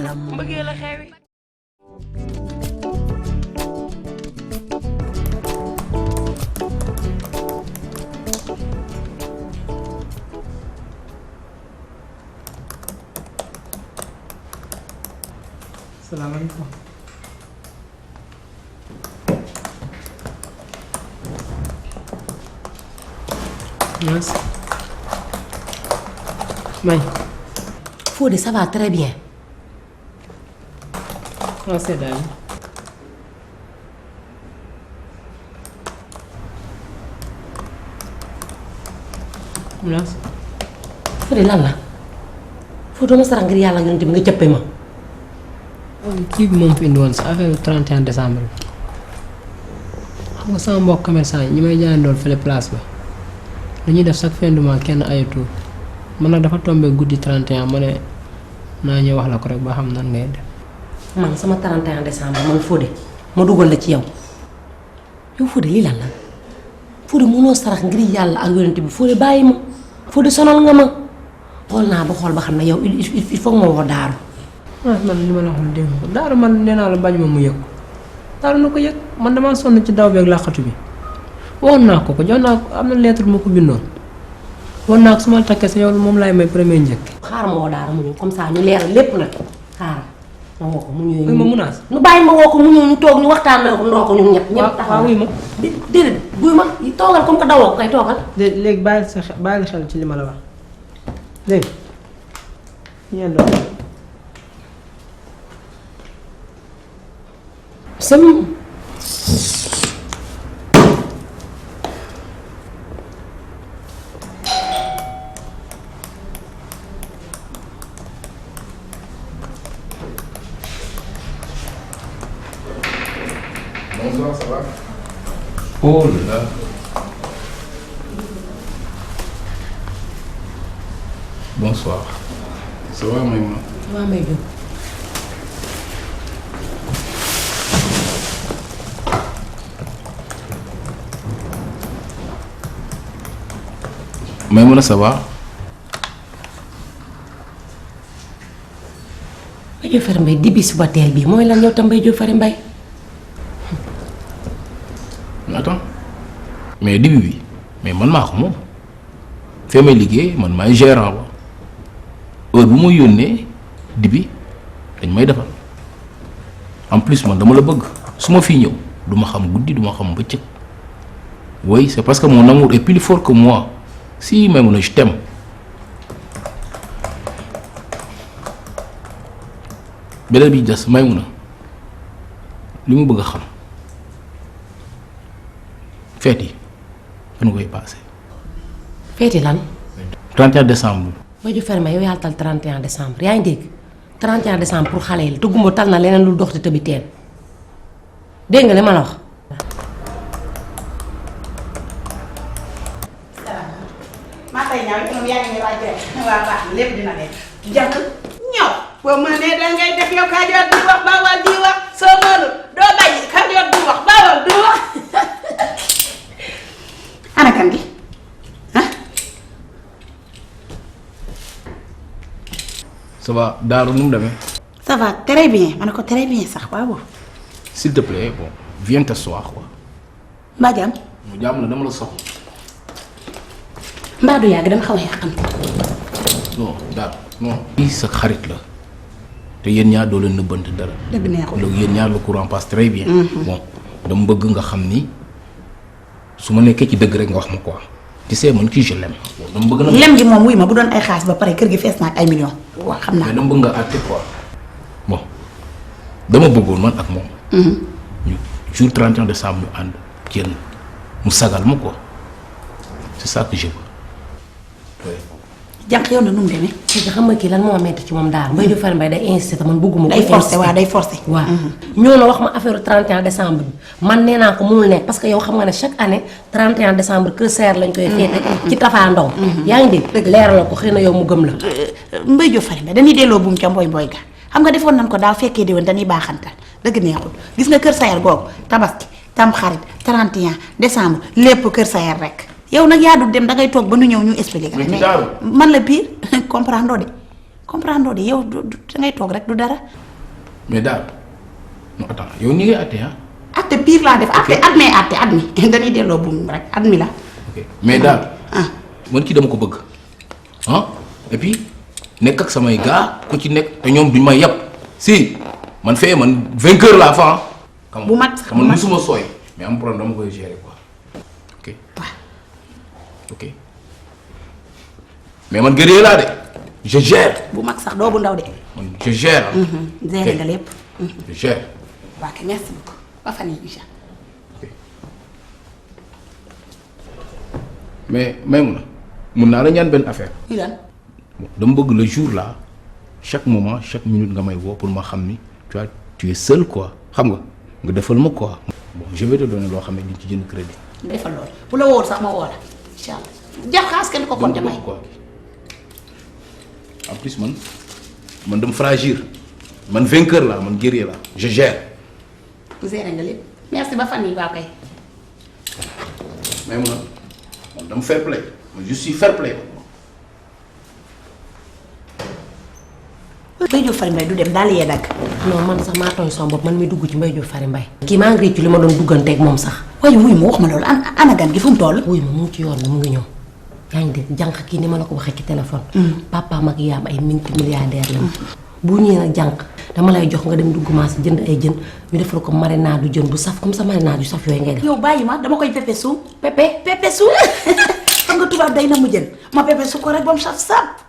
la mbëggee la xewi. Assalamualaikum. Yes. May. Fodé ça va très bien. Oh, c'est dingue. Yes. Fodé lan la Fodé ma sarax ngir yàlla nga nga jëppe ma. Kii bi moom fi indi woon sa affaire 31 décembre bi xam nga sama mbokk commerçant yi ñi may jaayandool fële place ba dañuy def chaque fin du mois kenn ayatu man nag dafa tombé guddi 31 ma ne naa ñëw wax la ko rek ba xam nan ngay def. man sama 31 décembre man Fodé ma dugal la ci yow yow Fodé lii lan la Fodé mënoo sarax ngir yàlla ak yonent bi Fodé bàyyi ma Fodé sonal nga ma xool naa ba xool ba xam ne yow il faut ma woo Daaru. man li ma la waxoon dégg nga Daaru man nee naa la bañ ma mu yëg Daaru na ko yëg man damaa sonn ci daw beeg làqatu bi woon naa ko jox naa ko am na lettre bu ma ko bindoon woon naa ko su ma takkee sa yow moom laay may premier njëkk. xaaral ma woo Daaru mu ñëw comme ça ñu leeral lépp nag xaaral ma woo ko mu ñëw. ma munaas. nu bàyyi ma woo ko mu ñëw ñu toog ñu waxtaan na ko ndoo ko ñun ñëpp. ñëpp taxaw waaw wuy ma. déedéet buy ma toogal comme que dawoo ko kay toogal. léegi bàyyi xel ci li ma la wax léegi ñeent doon. Sem. Bonsoir, ça va? Oh là là. Bonsoir. Ça va, Maïma? waaw may jóg. Maïma, ça va? Mbaye Diop Fary Mbaye dibi suba teel bii mooy lan yow tam Mbaye Diop Fary Mbaye. Attends. Mais dibi bi mais man maa ko moom fee may liggéey man maay gérant ba heure bu ma yónnee dibi dañ may defal en plus man dama la bëgg su ma fii ñëw du ma xam guddi du ma xam bëccëg oui c'est parce que mon amour est plus fort que moi si Maïmouna je t'aime. beneen bi des Maïmouna li mu bëgg a xam feet yi fan koy passé. feeti lan. 31 décembre. Mbaye Diop Fary Mbaye yow yaa tal 31 décembre yaa ngi dégg 31 décembre pour xale yi la te gumba tal na leneen lu dox te tëbi teen dégg nga li ma la wax. maa tay ñaaw it moom yaa ngi waaj rek waaw baax na lépp dina leen jant ñaw boo mënee dangay def yow Kajoor di wax Bawol di wax soo mënul doo bàyyi Kajoor di wax Bawol di wax ana kan gi ah. ça va Daaru nu mu demee. ça va très bien ma ne ko très bien sax waaw. s'il te plaît bon viens t'asseoir quoi. mbaa jàmm. mu jàmm la dama la soxla. mbaa du yàgg dama xaw a yàqam. non Daaru non. kii sa xarit la te yéen ñaar doo leen nëbbante dara. dëgg neexul loolu yéen ñaar le courant passe très bien. bon dama bëgg nga xam ni su ma nekkee ci dëgg rek nga wax ma quoi. tu sais man kii je l'aime. dama bëgg na. lem gi moom wuy ma bu doon ay xaalis ba pare kër gi fees na ak ay millions. waaw xam naa mais dama bëgg nga àtte quoi. bon dama bëggoon man ak moom. ñu jour 31 décembre ñu ànd génn mu sagal ma quoi c'est ça que je veux. jànq yow na nu mu demee. parce que xam nga kii lan moo metti ci moom Daaru Mbaye Diop Fary Mbaye day insisté te man bëgguma ko. day forcé waaw day forcé. waaw ñoo na wax ma affaire 31 décembre bi man nee naa ko mënul nekk parce que yow xam nga ne chaque année 31 décembre Kër Saer lañ koy féete ci Tafa Ndaw. yaa ngi dégg leeral la ko xëy na yow mu gëm la. Mbaye Diop Fary Mbaye dañuy delloo buum ca mboy mboy ga xam nga defoon nañ ko daaw fekkee déwén dañuy baaxantal dëgg neexul gis nga Kër Saer googu tabaski tam xarit 31 décembre lépp Kër Saer rek. yow nag yaa du dem dangay toog ba nu ñëw ñu expliquer. man la pire comprendre de comprendre de yow da ngay toog rek du dara. mais daal non attends yow ni ngay atte ah. atte pire laa def atte admee atte admi dañuy delloo buum rek admi la. ok mais daal. man kii dama ko bëgg ah et puis nekk ak samay gars ku ci nekk te ñoom duñ may yàpp si man fee man vainqueur laa fa ah. bu mat sax man musuma sooy mais am problème dama koy gérer quoi ok. waaw. ok mais man guerrier laa de je gère. bu mag sax doo bu ndaw de. man je gère. gérer nga lépp. je gère. waaw kay merci beaucoup ba fan yii incha mais mun naa la ñaan benn affaire. ñu lan. dama bëgg le jour là chaque moment chaque minute nga may woo pour ma xam ni tu vois tu es seul quoi xam nga defal ma quoi. bon je vais te donner loo xam ne di ci jënd crédit. defal loolu bu la wóor sax ma woo la incha allah jàpp xaas kenn ko compter may. quoi en plus man dama fragile man vainqueur la man guerrier la je gère. gérer nga lépp merci ba fan yii waaw kay. mais man dama fair play man je suis fair play. Mbaye Diop Fary Mbaye du dem daal yee dagg. non man sax maa tooñ sama bopp man mi dugg ci Mbaye Diop Fary Mbaye. kii maa ngi réccu li ma doon dugganteeg moom sax. waaye wuy ma wax ma loolu ana gan gi fu mu toll. wuy ma mu ngi ci yoon bi mu ngi ñëw yaa ngi dégg jànq kii ni ma la ko waxee ci téléphone. papaam ak yaam ay multimilliardaire lañu. bu ñëwee nag jànq dama lay jox nga dem dugg marché jënd ay jën ñu defal ko marinade du jën bu saf comme sa marinade du saf yooyu ngay def. yow bàyyi ma dama koy pepe su. pepe su xam nga tubaab day na mu jën ma pepe su ko rek ba mu saf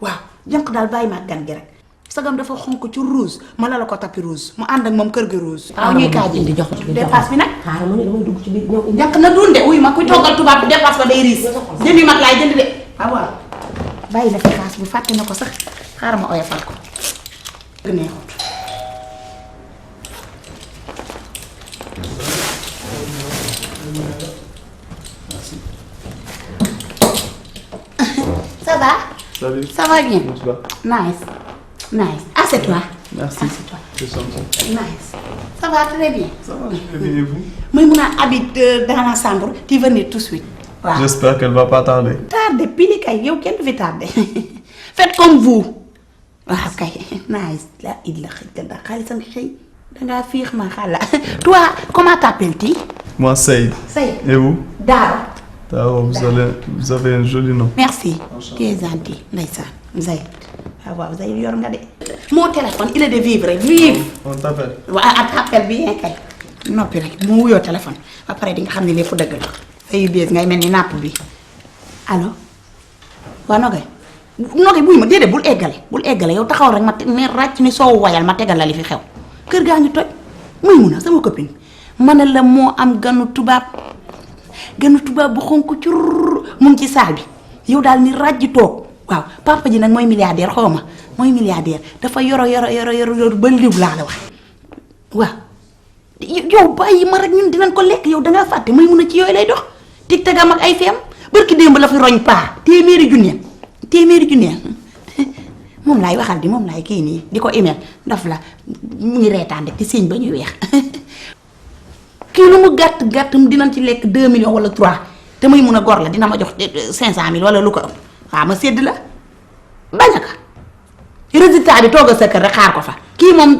waaw jànq daal bàyyi ma ak gan gi rek. sagam dafa xonk ci rouge ma la ko tapis rouge mu ànd ak moom kër gi rouge. waaw ñuy kaa ji di jox dépasse bi nag. xaaral ma ne damay dugg ci biir ñëw. njëkk na dunde wuy ma kuy toggal tubaab bi dépasse ba day riis. jëndi mag laay jënd de. waaw bàyyi la fi xaas bi fàtte na ko sax xaaral ma oyofal ko. neexut. ça va. Salut. Ça va bien. Comment tu vas? Nice. Assieds-toi. Merci. Assieds-toi. C'est gentil. Nice. Ça va très bien. Ça va, je vais bien et vous? Maïmouna habite dans la chambre. Tu venez tout de suite. Waaw. J'espère qu'elle va pas tarder. Tardé pili kay yow kenn du fi tardé. Faites comme vous. waaw kay nice la il la xëy da xaalisam xëy dangaa fiix ma xala. Toi comment t'appelles-tu? Moi, Saïd. Saïd. Et vous? Daro. Daro, vous avez un joli nom. Merci. Tu es gentil ndeysaan Zayd. waaw Zayd yor nga de. Mon téléphone il est de vivre vive. On t'appelle. waaw t'appelle bien kay. noppi rek mu wuyoo téléphone ba pare di nga xam ne lépp dëgg la. say bees ngay mel ni napp bi allo waaw Nogay buy ma déedéet bul eggale yow taxaw rek ma ne ràcc ni soo wayal ma tegal la li fi xew kër gaa ngi toj Maymuna sama copine ma ne la moo am ganu tubaab bu xonk cur mu ngi ci saal bi yow daal ni ràjj toog waaw papa ji nag mooy milliardaire xaw ma mooy milliardaire dafa yoro ba liw laa la wax waaw yow bàyyi ma rek ñun dinañ ko lekk yow dangaa fàtte Maymuna ci yooyu lay dox tig tegam ak ay feem barki démb la fi roñ paa téeméeri junni moom laay waxal di moom laay kii nii di ko email daf la mu ngi reetaan rek ci signe ba ñu weex kii lu mu gàtt dinañ ci lekk 2 millions wala 3 te muy mun a gor la dina ma jox 500 000 wala lu ko ëpp waaw ma sédd la bañ a ko résultat bi toogal sa kër rek xaar ko fa kii moom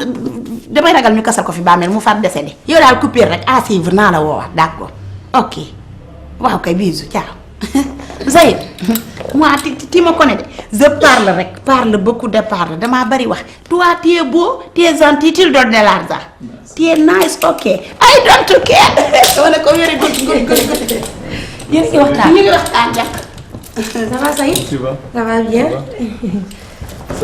damay ragal ñu kasal ko fi bàmmeel mu far décédé yow daal coupure rek à suivre naa la woowaat d'accord ok waaw kay bisous ciao Zayd moi tu me connais de je parle beaucoup de parle damaa bari wax toi tu es beau tu es gentil tu donnes de l'argent tu es nice ok I don't care wala ko yore good yéen a ngi waxtaan ñu ngi waxtaan jàpp ça va Zayd. Tu vas? ça va bien.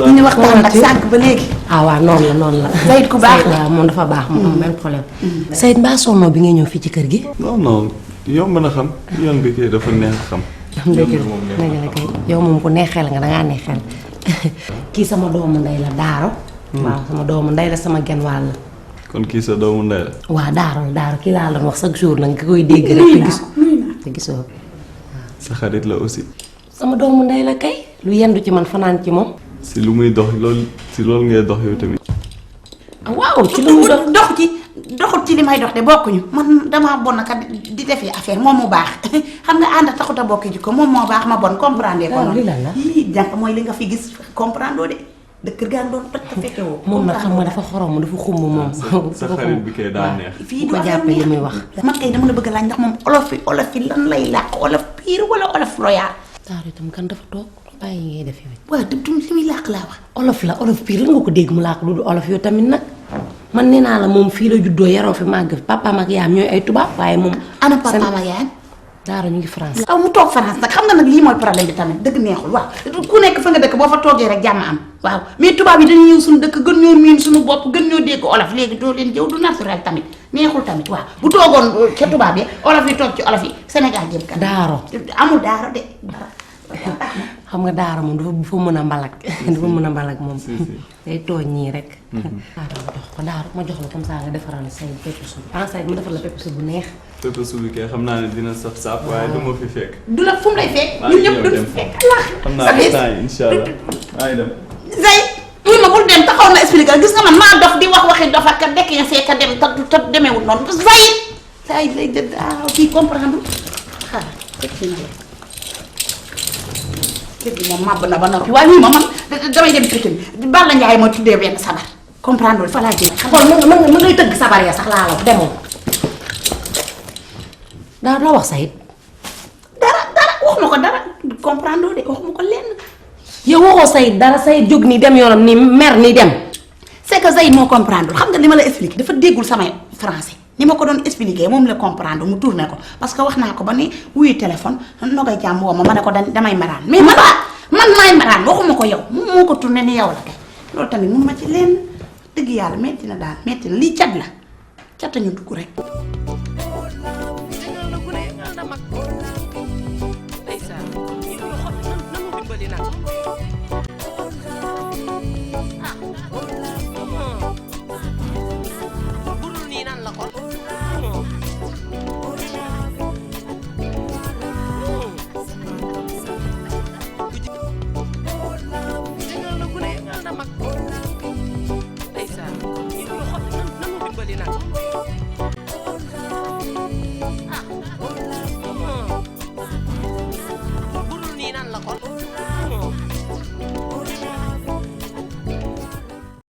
ñu ngi waxtaan nag sànq ba léegi ah waaw noonu la. Zayd ku baax la waaw moom dafa baax mu am benn problème. Zayd mbaa sonnoo bi ngay ñëw fii ci kër gi. Non, yomb na xam yoon bi kay dafa neex xam. dëgg la kay yow moom ku neexee la nga dangaa neexee kii sama doomu ndey la Daaro. waaw sama doomu ndey la sama genn wàll la. kon kii sa doomu ndey la. waaw Daaro kii laa doon wax chaque jour nag nga koy dégg rek te gisoo. sa xarit la aussi. sama doomu ndey la kay lu yendu ci man fanaan ci moom. si lu muy dox loolu ngay dox yow tamit. waaw ci lu muy doxut ci li may dox de bokkuñu man damaa bon kat di defee affaire moom mu baax xam nga ànd taxut a bokk ji ko moom moo baax ma bon comprendre ko noonu. lii lan la lii jànq mooy li nga fi gis comprendre de dëkk gaa doon toj te fekke woo. moom nag xam nga dafa xorom dafa xumb moom. sa xarit bi kay daa neex. fii ko jàppee li muy wax. man kay dama la bëgg a laaj ndax moom olof yi lan lay làkk olof pire wala olof royal. Daaru itam kan dafa toog bàyyi ngay def yow. waaw te li muy làkk laa wax. olof pire lan nga ko dégg mu làkk lu dul olof yow tamit nag man nee naa la moom fii la juddoo yaroo fi màgg fi papaam ak yaayam ñooy ay tubaab waaye moom. ana papaam ak yaayam. Daaru ñu ngi France. aw mu toog France nag xam nga nag lii mooy problème bi tamit dëgg neexul waaw ku nekk fa nga dëkk boo fa toogee rek jàmm am waaw mais tubaab yi dañuy ñëw suñu dëkk gën ñoo miin suñu bopp gën ñoo dégg olof léegi doo leen jëw du naturel tamit neexul tamit waaw bu toogoon ca tubaab yi olof yi toog ci olof yi Sénégal jëm kan. Daaro amul daaro de. xam nga Daaro moom dafa mën a mbalak dafa mën a mbalak moom. day tooñ ñii rek. Daaro ma jox la comme ça nga defaral say pepp suuf say ma defal la pepp suuf bu neex. pepp suuf bi kay xam naa ne dina saf saaf waaye du ma fi fekk. du la fu mu lay fekk. ñun ñëpp du fi fekk xam naa ne temps yi incha allah maa ngi dem. Zey muy ma bul dem taxaw na expliquer gis nga man maa dof di wax waxi dof ak ka dekk ya see ka dem te demeewul noonu Zey lay jënd kii comprendre xaaral fekk na la kër gi moom màbb na ba noppi waaye muy ma man damay dem Pikine Balla Ndiaye moo tuddee benn sabar comprendre fa laa jëm. xool mën ngay tëgg sabar ya sax laa la demoon. daa la wax Sayid. dara waxuma ko dara comprendre de waxuma ko lenn. yow waxoo Sayid dara Sayid jóg nii dem yoonam nii mer nii dem. c'est que Sayid moo comprendre xam nga li ma la expliqué dafa déggul samay français ni ma ko doon expliqué moom la comprendre mu tourné ko parce que wax naa ko ba ne wuyu téléphone nogay jàmm woo ma ne ko damay maraan mais man maay maraan waxuma ko yow moo ko tourné ni yow la kay loolu tamit mun ma ci lenn dëgg yàlla metti na daal metti na lii cat la cat ñu dugg rek.